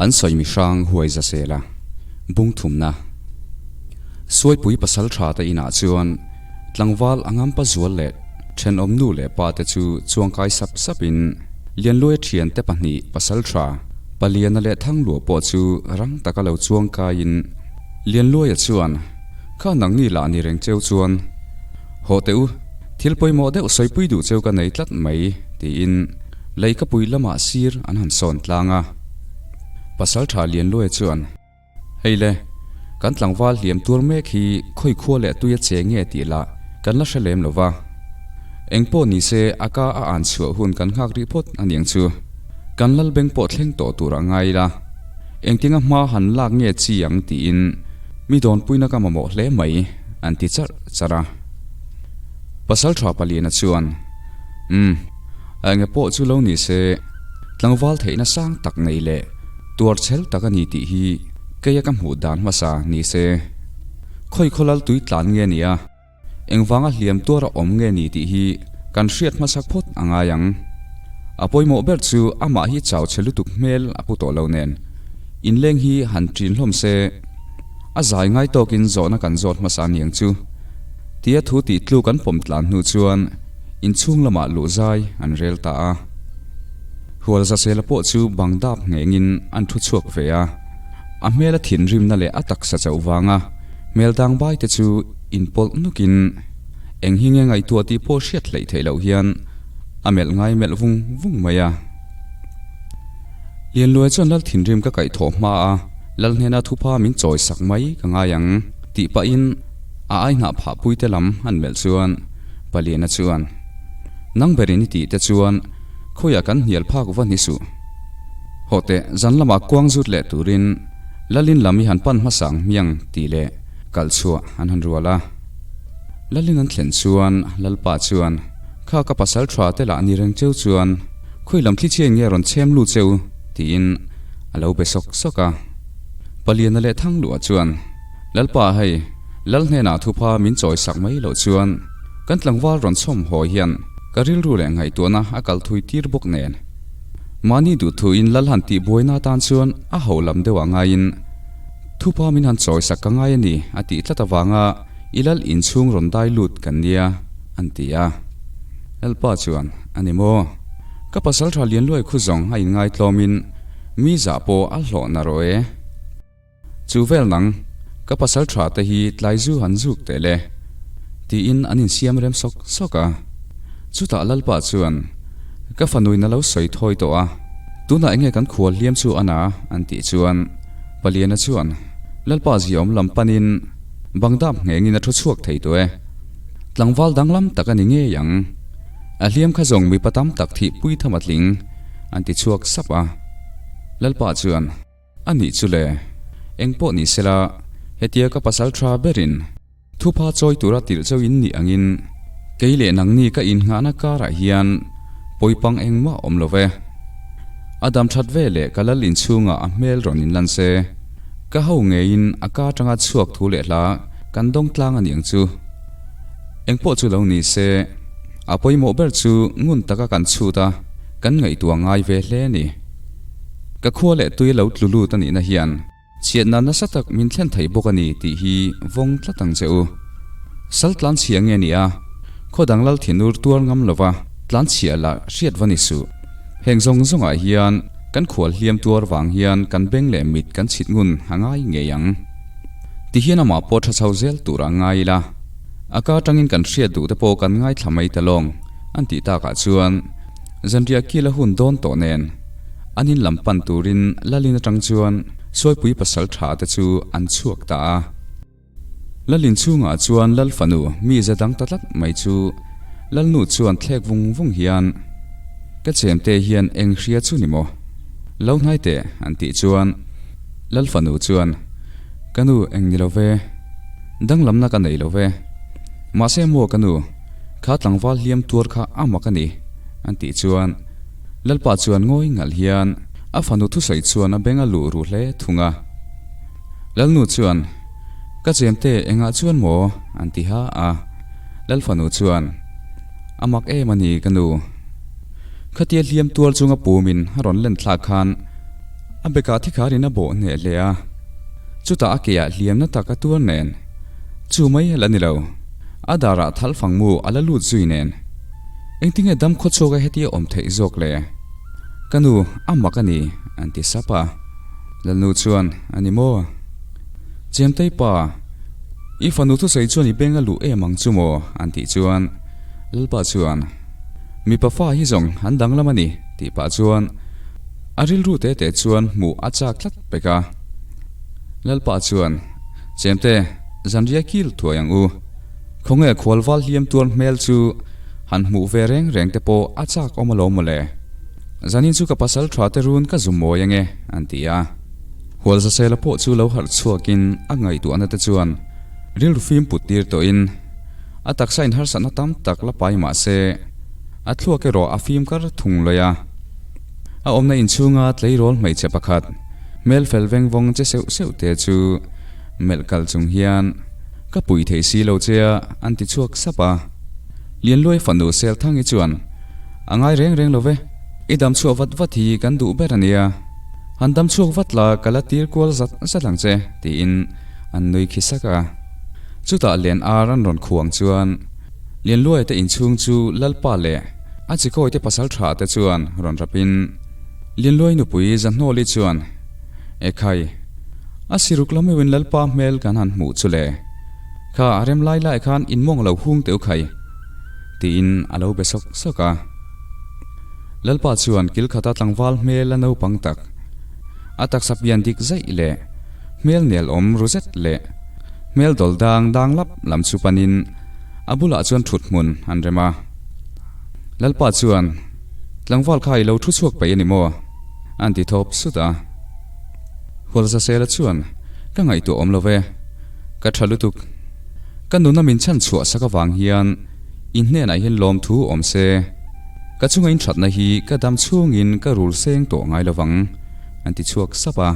An sawi mi hrang huai za sel a, bung thumna. Suaipui pasal tha te inah chuan tlangval a ngampa zual leh thenawm nu leh pa te chu chuangkai sap sapin Lianluaia thiante pahnih pasal tha Paliana leh Thangluah pawh chu rang taka lo chuangkaiin Lianluaia chuan Kha nangni lah ni reng cheu chuan Haw teh u, thil pawimawh deuh sawipui duh cheu ka nei tlat mai tiin Leikapui lamah sir an han sawn tlang a. Pasal tha Lianluaia chuan Hei le, kan tlangval hliam tur mek hi khawi khua leh tui a che nge tih lah kan la hre lem lo va. Eng pawh ni se a ka a an chhuah hun kan nghak rih phawt a niang chu. Kan lal beng pawh thleng tawh tur a ngai ila. Engtinga hma han lak nge chi ang tiin mi dawnpuina ka mamawh hle mai an ti charh charh a. Pasal tha paliana chuan, Umm, a enge pawh chu lo ni se, tlangval theihna sang tak nei leh Tuar chhel tak a ni tih hi keia ka hmuh dan hmasa ni se. Khawi khawlal tui tlan nge ni a, engvanga hliam tuar a awm nge ni tih hi kan hriat hmasak phawt a ngai ang. A pawimawh ber chu amah hi chau chhe lutuk hmel a pu tawh lo nen inleng hi han ṭin hlawm se, a zai ngai tawkin zawhna kan zawt hmasa niang chu tia thu tih tluk an pawm tlan hnu chuan inchhung lamah luh zai an rel ta a. Hualzasela pawh chu bang dap nghengin an thu chhuak ve a, a hmela thinrimna leh a taksa chauh vanga hmel dang bai te chu inpawlh nukin eng hi nge ngaihtuah tih pawh hriat hleih theih loh hian a melh ngai melh vung vung mai a. Lianluai chuan lal thinrim ka kaihthawh hma a, lal hnena thupa min chawi sak mai ka ngai ang tih pahin a ai hnah phah pui te lam an melh chuan Paliana chuan Nang berin i tih te chuan Khawiah kan hnial phak va ni suh. Haw teh, zan lamah kuang zut leh turin Lalin lam i han pan hmasa ang hmiang tih leh kalh chhuah an han rual a. Lalin an thlen chuan Lalpa chuan, Kha ka pasal tha te lah ni reng cheu chuan khawi lam thli chhiain nge rawn chhem lut cheu? tiin a lo be sawk sawk a. Paliana leh Thangluah chuan, Lalpa hei, Lal hnenah thupha min chawi sak mai loh chuan kan tlangval rawn chhawm haw hian ka rilru leh ngaihtuahna a kal thui tir bawk nen. Mahni duhthuin Lal han tih buaina atan chuan a ho lam deuh ah ngaiin thupha min han chawi sak ka ngai a ni a tih tlat avanga i Lal inchhung rawn dai lut kan nia an ti a. Lalpa chuan, A ni maw? Ka pasal tha lianluai khu zawng a inngai tlawmin mi zah pawh a hlawh na rawh e. Chu vel nang, ka pasal tha te hi tlai zu han zuk teh le, tiin an insiam rem sawk sawk a. Chutah Lalpa chuan, Ka fanuin a lo sawi thawi tawh a, tunah enge kan khual hliam chu a na? an tih chuan Paliana chuan, Lalpa ziaawm lam panin bangdap nghengin a thu chhuak thei tawh e. Tlangval danglam tak a ni ngei ang. A hliam kha zawng mipa tam tak thihpui tham a tling, an ti chhuak sap a. Lalpa chuan. A nih chu le, eng pawh ni sela, hetia ka pasal tha berin thupha chawi tura tirh chauh in nih angin kei leh nangni ka innghahna karah hian pawipang engmah awm lo ve. A dam that ve leh ka lal inchhungah a hmel rawn inlan se, ka ho ngeiin a ka atanga chhuak thu leh hla kan dawng tlang a niang chu. Eng pawh chu lo ni se, a pawimawh ber chu ngun taka kan chhut a, kan ngaihtuah ngai ve hle a ni. Ka khua leh tui lo tlu lut a nihna hian chhiatna nasa tak min thlen thei bawk a ni tih hi vawng tlat ang che u. Sal tlan chhia nge ni a, khaw dang lal thinur tuar ngam lova tlan chhia lah hriat va ni suh. Heng zawng zawngah hian kan khual hliam tuar vang hian kan beng leh mit kan chhit ngun a ngai ngei ang. Ti hian amah pawh tha chho zel tur a ngai ila, a ka atangin kan hriat duh te pawh kan ngaithla mai ta lawng an tih takah chuan Zanriah kil a hun dawn tawh nen, an in lam pan turin Lalin atang chuan Suaipui pasal tha te chu an chhuak ta a. Lalin chhungah chuan Lal fanu mi za dang ta tlat mai chu Lalnu chuan thlek vung vung hian, Ka chemte hian eng hria chu ni maw? Lo hnai teh an tih chuan Lal fanu chuan, Ka nu eng ni lo ve, danglamna ka nei lo ve. Mahse maw ka nu, Kha tlangval hliam tuar kha a mak a ni, an tih chuan Lalpa chuan ngawi ngalh hian a fanu thusawi chuan a beng a luh ru hle thung a. Lalnu chuan, Ka chemte engah chuan maw? an ti ha a. Lalfanu chuan, A mak em a ni ka nu. Khatia hliam tual chunga pumin a rawn len thlak khan a bekah thikharin a bawh hneh hle a. Chutah a keah hliamna tak a tuar nen. Chu mai a la ni lo. A darah thal fangmu a la lut zui nen. Engtinge dam khawchhuaka hetia awm theih zawk le? Ka nu, a mak a ni, an ti sap a. Lalnu chuan, A ni maw? Chemtei pa, i fanu thusawi chuan i beng a luh em ang chu maw? an tih chuan Lalpa chuan, Mipa fa hi zawng an danglam a ni, tih pah chuan a rilru te te chuan hmuh a chak tlat pek a. Lalpa chuan, Chemte, zanriah kil thuai ang u. Khawnge khualval hliam tuar hmel chu han hmuh ve reng reng te pawh a chak awm alawm mawle. Zanin chu ka pasal tha te run ka zum mawi ange, an ti a. Hualzasela pawh chu lo harh chhuakin a ngaihtuahna te chuan rilru fim put tir tawhin a taksa in harsatna tam tak la pai mah se a thluak erawh a fim kar thung lawi a. A awmna inchhunga tleirawl hmeichhe pakhat hmel fel veng vawng che seuh seuh te chu melh kal chung hian Ka pui thei si lo che a, an ti chhuak sap a. Lianluai fanu Selthangi chuan, A ngai reng reng lo ve, i dam chhuah vat vat hi kan duh ber a nia. Han dam chhuak vat la ka la tir kual zat zat ang che, tiin an nui khi sak a. Chutah Lian ar an rawn khuang chuan Lianluai te inchhung chu Lalpa leh a chikawi te pasal tha te chuan rawn rapin Lianluai nupui Zahnawli chuan, Ekhai, A siruk lam meuhin Lalpa hmel kan han hmuh chu le. Kha a rem lai lai khan in mawng lo hung teuh khai, tiin a lo be sawk sawk a. Lalpa chuan kil khata tlangval hmel a naupang tak, a taksa pian dik zaih leh hmel nel awm ru zet leh hmel dawl dang dang lap lam chu panin a bulah chuan thut hmun an rem a. Lalpa chuan, Tlangval kha i lo thu chhuak peih a ni maw? An ti thawp sut a. Hualzasela chuan, Ka ngaihtuah awm lo ve. Ka tha lutuk. Ka nuna min chhan chhuah sak avang hian i hnenah hian lawmthu awm se. Ka chunga inthatna hi ka dam chhungin ka rul seng tawh ngai lovang, an ti chhuak sap a.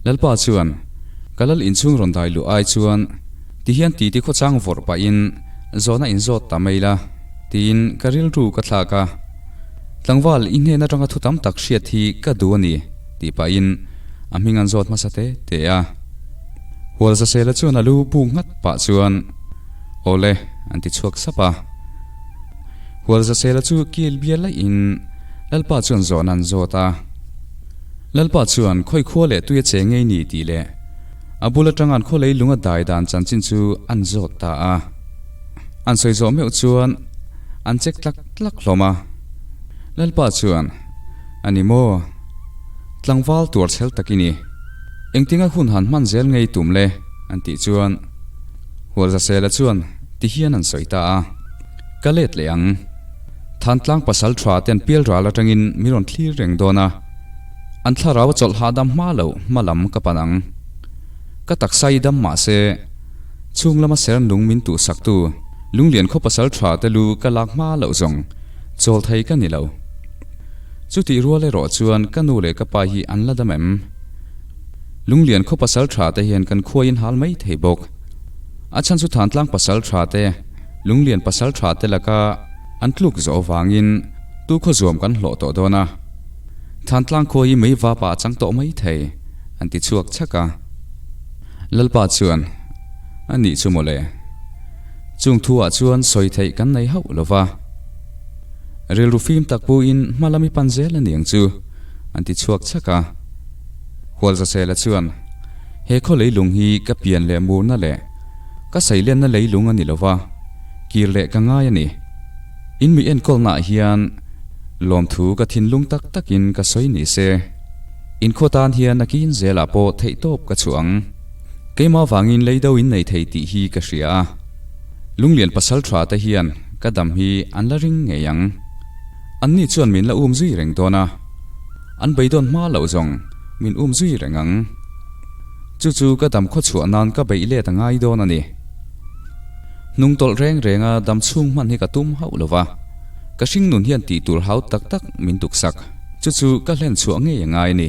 Lalpa chuan, Ka lal inchhung rawn dai luh ai chuan tihian titi khawchang vawrh pahin zawhna inzawt ta mai la, tiin ka rilru ka thlak a. Tlangval, i hnen atanga thu tam tak hriat hi ka duh a ni, tih pahin a hming an zawt hmasa te te a. Hualzasela chuan a lu buk nghat pah chuan, Awle, an ti chhuak sap a. Hualzasela chu kil bial laihin Lalpa chuan zawhna an zawt a. Lalpa chuan khawi khua leh tui a che ngei ni tih leh a bul atanga an khawlei lung a dai dan chanchin chu an zawt ta a. An sawi zawh meuh chuan an check tlak tlak hlawm a. Lalpa chuan, A ni maw? Tlangval tuar chhel tak i ni. Engtinga hun han hman zel ngei tum le? an tih chuan Hualzasela chuan ti hian an sawi ta a. Ka let leh ang. Thantlang pasal tha ten pialral atangin min rawn thlir reng dawn a. An thlarau a chawlh hahdam hma loh hma lam ka pan ang. Ka taksa i dam mah se, Chhung lama ser nung min tuhsaktu Lunglian khaw pasal tha te lu ka lak hma loh zawng chawl thei ka ni lo. Chutih rual erawh chuan ka nu leh ka pa hi an la dam em? Lunglian khaw pasal tha te hian kan khuaiin hal mai thei bawk. A chhan chu Thantlang pasal tha te, Lunglian pasal tha te laka an tluk zawh avangin tu khaw zuam kan hlawh tawh dawn a. Thantlang khua hi mei vapa a chang tawh mai thei, an ti chhuak chhak a. Lalpa chuan, A nih chu mawle. Chung thuah chuan sawi theih kan nei hauh lo va. Rilru fim tak puin hma lam i pan zel a niang chu, an ti chhuak chhak a. Hualzasela chuan, He khaw leilung hi ka pian leh murna leh ka seilenna leilung a ni lo va, kir leh ka ngai a ni. In mi enkawlnaah hian lawmthu ka thinlung tak takin ka sawi ni se. Inkhua tan hian a kin zelah pawh theihtawp ka chhuah ang. Keimah vangin lei do in nei thei tih hi ka hria a. Lunglian pasal tha te hian ka dam hi an la ring ngei ang. Anni chuan min la um zui reng dawn a. An beidawn hma loh zawng min um zui reng ang. Chu chu ka dam khawchhuah nan ka beih let a ngai dawn a ni. Hnung tawlh reng renga dam chhung hman hi ka tum hauh lo va. Ka hringnun hian tih tur hau tak tak min tuksak. Chu chu ka hlen chhuah ngei a ngai a ni.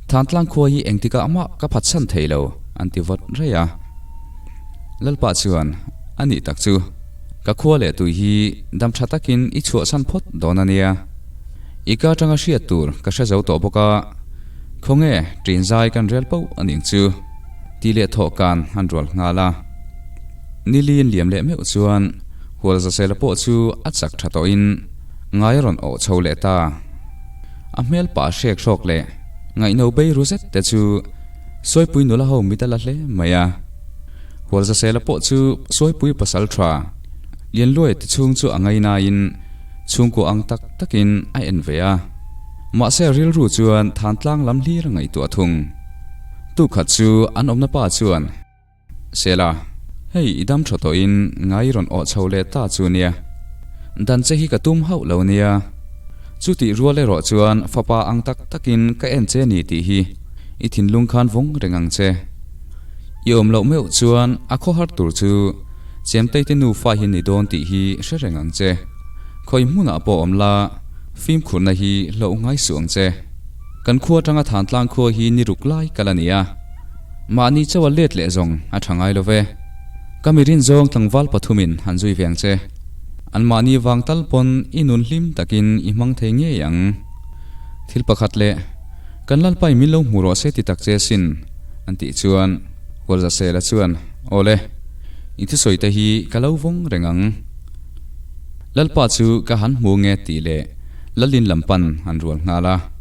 Thantlang khua hi engtikah mah ka phatsan thei lo, an ti vawt raih a. Lalpa chuan. A nih tak chu, ka khua leh tui hi dam tha takin i chhuahsan phawt dawn a nia. I ka atanga hriat tur ka hre zo tawh bawk a, khawnge ṭin zai kan rel poh a ning chu tih leh thawh kan han rual nghal a. Niliin liam leh meuh chuan Hualzasela pawh chu a chak tha tawhin ngai a rawn awh chho leh ta. A hmel pah hrek hrawk leh ngaihno bei ru zet te chu Sawipui nula ho mit a la hle mai a. Hualzasela pawh chu Sawipui pasal tha Lianluai te chhung chu a ngainain chhungkua ang tak takin a en ve a. Mahse a rilru chuan Thantlang lam hlir a ngaihtuah thung. Tukhat chu an awmna pa chuan. Sela, hei i dam tha tawhin ngai rawn awh chho leh ta chu nia. Dan che hi ka tum hauh lo nia. Chutih rual erawh chuan fapa ang tak takin ka en che ni tih hi i thinlung khan vawng reng ang che. I awm loh meuh chuan a khawhar tur chu Chemtei te nufa hi ni dawn tih hi hre reng ang che. Khawi hmunah pawh awm la, fimkhurna hi hlauh ngai suh ang che. Kan khua atanga Thantlang khua hi ni ruk lai kal a ni a. Mahni chauha let leh zawng a tha ngai lo ve. Ka mi rin zawng tlangval pathumin han zui ve ang che. An mahni vang tal pawn i nun hlim takin i hmang thei ngei ang. Thil pakhat leh, kan Lalpai min lo hmu rawh se ti tak che sin, an tih chuan Hualzasela chuan, Awle, i thusawi te hi ka lo vawng reng ang. Lalpa chu ka han hmu nge tih leh Lalin lam pan an rual nghal a.